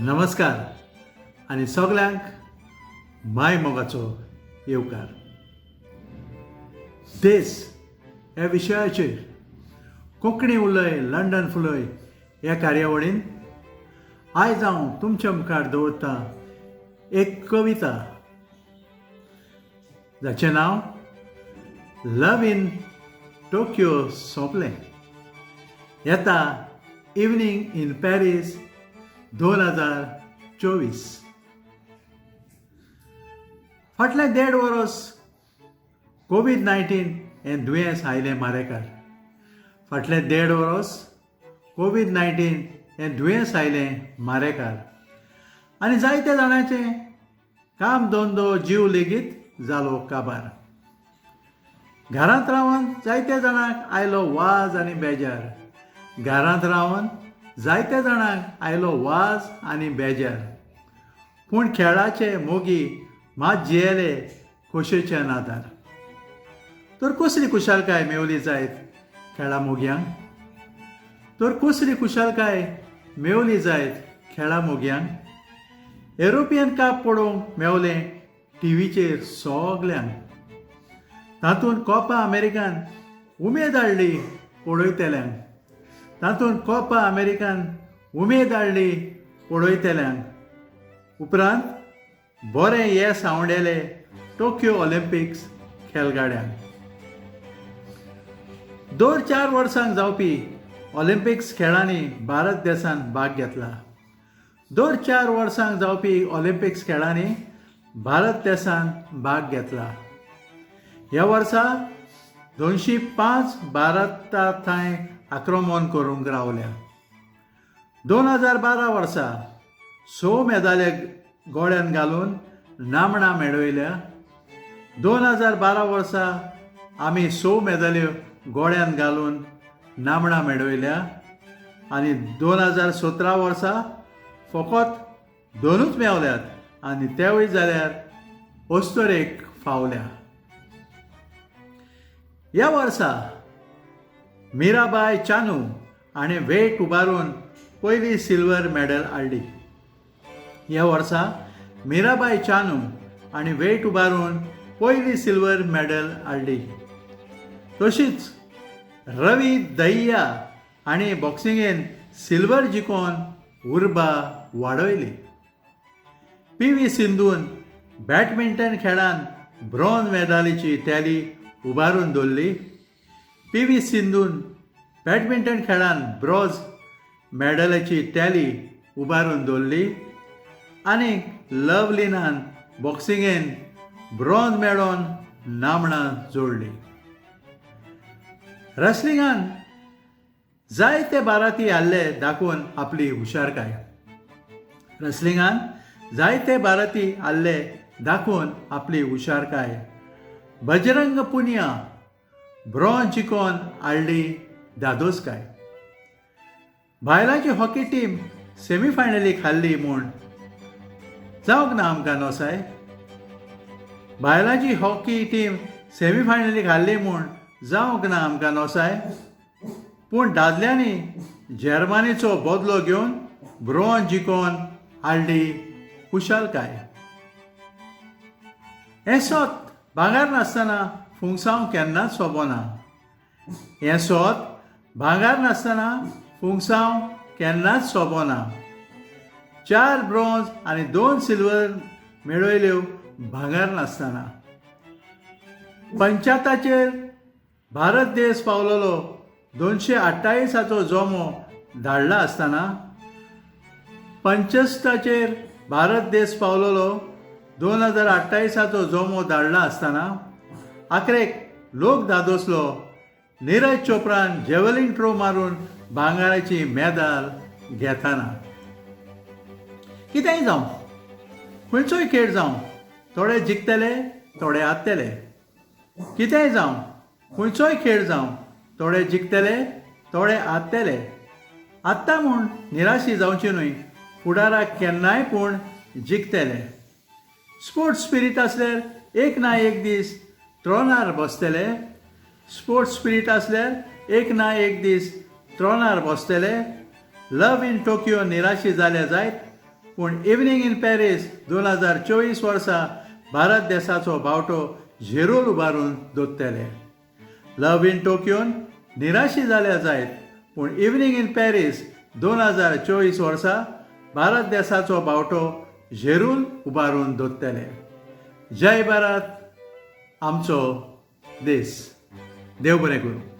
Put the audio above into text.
नमस्कार आनी सगल्यांक माय मोगाचो येवकार. देस ह्या विशयाचेर कोंकणी उलय लंडन फुलय ह्या कार्यावळीन आयज हांव तुमच्या मुखार दवरतां एक कविता जाचें नांव लव इन टोकियो सोंपलें, येता इवनींग इन पॅरीस 2024. फाटलें देड वरस कोवीड 19 हें दुयेंस आयलें मारेकार. फाटलें देड वरस कोवीड 19 हें दुयेंस आयलें मारेकार आनी जायते जाणांचें काम धंदो जीव लेगीत जालो काबार. घरांत रावन जायते जाणांक आयलो वाज आनी बेजार. घरांत रावन जायते जाणांक आयलो वाज आनी बेजार. पूण खेळाचे मोगी मात जियेले खोशेच्या नादार. तर कसली खुशालकाय मेवली जायत खेळा मोगयांक? तर कसली खुशालकाय मेवली जायत खेळा मोगयांक? एरोपियन काप पळोवंक मेवलें टिवीचेर सगल्यांक. तातूंत कोपा अमेरिकान उमेद हाडली पळयतल्यांक. तातूंत कोपा अमेरिकान उमेद हाडली पळयतल्यांक. उपरांत बरें येस आंवडेले टोकियो ऑलिम्पिक्स खेळगाड्यांक. दर 4 वर्सांक जावपी ऑलिम्पिक्स खेळांनी भारत देशान भाग घेतला. दर 4 वर्सांक जावपी ऑलिम्पिक्स खेळांनी भारत देशान भाग घेतला. ह्या वर्सा 205 भारता थंय आक्रमण करूंक रावल्या. 2012 वर्सा 6 मेदाले गोळ्यान घालून नामणां मेळयल्या. 2012 वर्सा आमी 6 मेदाल्यो गोळ्यान घालून नामणां मेळयल्या आनी 2017 वर्सा फकत 2 मेवल्यात आनी तेवूय जाल्यार अस्तरेक फावल्या. ह्या वर्सा मिराबाय चानू हाणें वेट उबारून पयली सिल्वर मॅडल हाडली. ह्या वर्सा मिराबाय चानू हाणें वेट उबारून पयली सिल्वर मॅडल हाडली. तशीच रवी दहिया हाणें बॉक्सिंगेन सिल्वर जिखोवन उर्बा वाडयली. पी व्ही सिंधून बॅडमिंटन खेळान ब्रॉन्ज मेडालीची टॅली उबारून दवरली. पी व्ही सिंधून बॅडमिंटन खेळान ब्रॉन्ज मेडलाची टॅली उबारून दवरली आनी लवलिनान बॉक्सिंगेन ब्रॉन्ज मेळोवन नामणां जोडली. रेसलिंगान जायते भारतीय हारले दाखोवन आपली हुशारकाय. रेसलिंगान जायते भारतीय हारले दाखोवन आपली हुशारकाय. बजरंग पुनिया ब्रॉन्ज जिखोवन हाडली धादोसकाय. बायलांची हॉकी टीम सेमीफायनलीक हारली म्हूण जावंक ना आमकां नोसाय. बायलांची हॉकी टीम सेमीफायनलीक हारली म्हूण जावंक ना आमकां नोसाय. पूण दादल्यांनी जर्मनीचो बदलो घेवन ब्रॉन्ज जिखोवन हाडली खुशालकाय. हें सोत भांगर नासतना फुंगसांव केन्नाच सोबना. हें सोत भांगर नासतना फुंगसांव केन्नाच सोबना. 4 ब्रॉन्ज आनी 2 सिल्वर मेळयल्यो भांगर नासतना. पंचायताचेर भारत देश पावलेलो 228 जमो धाडला आसतना. पंचस्टाचेर भारत देश पावलेलो 2028 जमो धाडला आसतना आखरेक लोक धादोसलो निरज चोप्रान जेवलिन थ्रो मारून भांगराची मेदाल घेतना. कितेंय जावं, खंयचोय खेळ जावं, थोडे जिखतले थोडे हारतले. कितेंय जावं, खंयचोय खेळ जावं, थोडे जिखतले थोडे हारतले. आत्तां म्हूण निराशी जावची न्हय, फुडाराक केन्नाय पूण जिखतले. स्पोर्ट्स स्पिरीट आसल्यार एक ना एक दीस ट्रोनार बसतले. स्पोर्ट्स स्पिरीट आसल्यार एक ना एक दीस ट्रोनार बसतले. लव इन टोकियो निराशी जाल्या जायत, पूण इव्हनिंग इन पॅरीस 2024 वर्सा भारत देसाचो बावटो झेरोल उबारून दवरतले. लव इन टोकियोन निराशी जाल्या जायत, पूण इव्हनिंग इन पॅरीस 2024 वर्सा भारत देसाचो बावटो झेरून उबारून दवरतले. जय भारत, आमचो देस. देव बरें करूं.